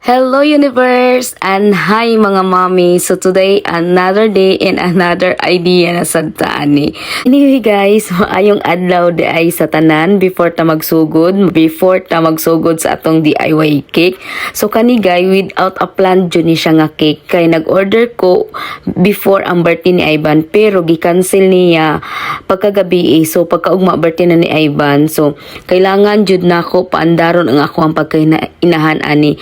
Hello, universe, and hi, mga mommy. So today, another day and another idea na sad ta ani. Anyway guys, maayong adlaw diay sa tanan before ta magsugod sa atong DIY cake. So kani guys, without a plan jud ni siya nga cake kay nag-order ko before ang birthday ni Ivan pero gi-cancel niya pagkagabi eh. So pagkaugma, birthday na ni Ivan. So kailangan jud nako paandaron ang ako ang pagkainahan ani.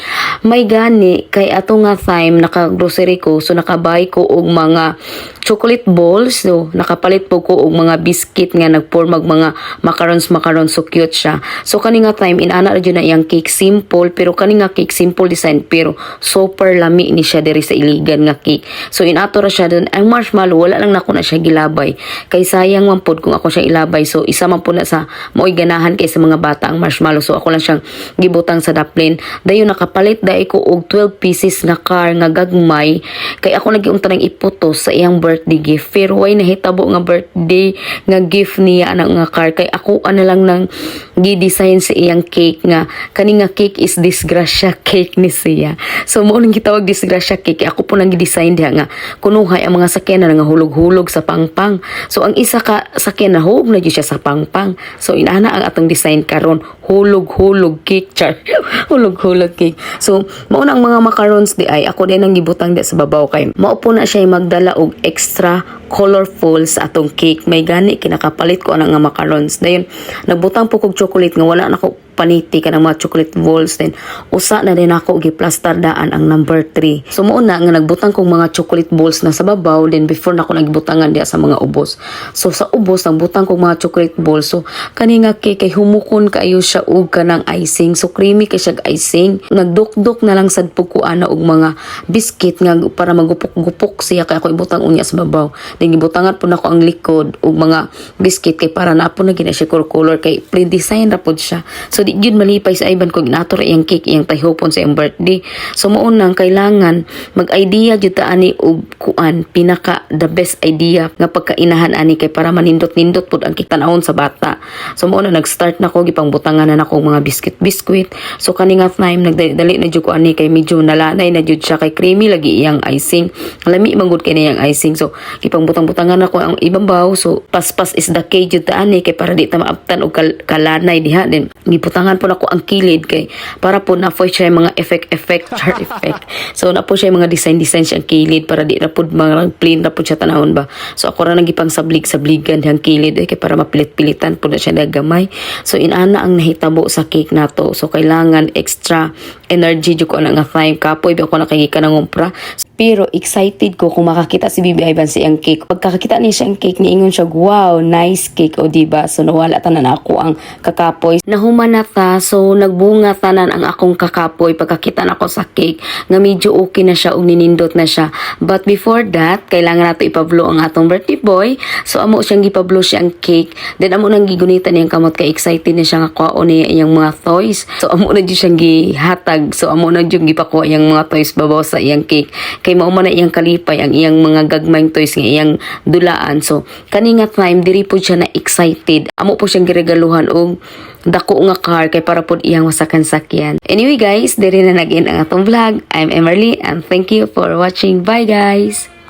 May gani kay ato nga time naka-grocery ko, so naka-buy ko og mga chocolate balls, so nakapalit po ko og mga biscuit nga nagpormag mga macarons macarons, so cute siya. So kani nga time, inana ra jud na iyang cake, simple, pero kani nga cake, simple design pero super lami ni siya diri sa Iligan nga cake. So inato ra siya dun ang marshmallow, wala lang nako na siya gilabay kay sayang man pod kung ako siya ilabay. So isa man po na sa maoy ganahan kay sa mga bata ang marshmallow, so ako lang siyang gibutang sa daplin. Dayon nakapalit dai ko og 12 pieces nga car nga gagmay kay ako nagiunta nang iputos sa iyang birthday gift, pero way nahitabo nga birthday nga gift niya ana nga car kay ako ana lang nang gi-design sa iyang cake nga kani nga cake is disgrasya cake ni siya. So mao nang gitawag disgrasya cake kay ako po nang gi-design diha nga kunuhay ang mga sakyanan nga hulog-hulog sa pangpang. So ang isa ka sakyan na hulog na jud siya sa pangpang. So inana ang atong design karon, hulog-hulog cake, char, hulog-hulog cake. So mao na ang mga macarons di ay ako din ang gibutang di sa babaw kay mao po na siya magdala og extra colorful sa atong cake. May gani kinakapalit ko ana nga macarons. Dayon nagbutang po kog chocolate nga wala na ko paniti kanang mga chocolate balls. Then usa na din ako giplastar daan ang number 3. So mao na nga nagbutang kog mga chocolate balls na sa babaw. Then before nako nagbutangan diya sa mga ubos, so sa ubos nagbutang kog mga chocolate balls. So kani nga cake kay humukon kaayo siya og kanang icing, so creamy kay siya icing. Nagdukdok na lang sad pud ko ana og mga biscuit nga para magupok-gupok siya kay ako ibutang unya sa babaw. Then gibutangan po nako ang likod og mga biscuit kay para na po na gina siya color color kay plain design ra pod siya. So di gyud malipay sa Ivan kung inato ra iyang cake, iyang tayhopon sa iyang birthday. So mao nang kailangan mag-idea jud ta ani og kuan, pinaka the best idea nga pagkainahan ani kay para manindot-nindot pud ang cake tan-awon sa bata. So mao na nag-start na ko, gipangbutangan na nako og mga biscuit biscuit. So kani nga time, nagdali na jud ko ani kay medyo nalanay na jud siya kay creamy lagi iyang icing, lami man gud kay na iyang icing. So gipangbutang-butangan nako ang ibabaw. So paspas is the key jud ta ani kay para di ta maabtan og kalanay diha. Then gibutangan po nako ang kilid kay para po na po siya mga effect effect, char, effect. So na po siya mga design design siya ang kilid para di na pud mga plain na pud siya tanawon ba. So ako ra nang gipang sablig sabligan dihang kilid eh, kay para mapilit-pilitan po na siya gamay. So inana ang nahitabo sa cake nato. So kailangan extra energy jud ko ana nga time, kapoy ba ako nakagikan ng umpra, pero excited ko kung makakita si Bibi Ivan sa iyang cake. Pagkakakita niya siya ang cake, niingon siya, "Wow, nice cake." O diba? So nawala tanan ako ang kakapoy. Nahuman na ta, so nagbunga tanan ang akong kakapoy pagkakita nako sa cake nga medyo okay na siya ug ninindot na siya. But before that, kailangan nato ipablo ang atong birthday boy. So amo siyang gipablo siya ang cake. Then amo nang gigunitan niyang kamot kay excited na siya nga kuhaon niya iyang mga toys. So amo na jud siyang gihatag. So amo na jud gipakuha iyang mga toys babaw sa iyang cake. Kay mao man na iyang kalipay ang iyang mga gagmayng toys nga iyang dulaan. So kani nga time, diri po siya na excited. Amo po siyang giregaluhan og dako nga car kay para pod iyang masakan-sakyan. Anyway guys, diri na nag-end ang atong vlog. I'm Emerly and thank you for watching. Bye, guys!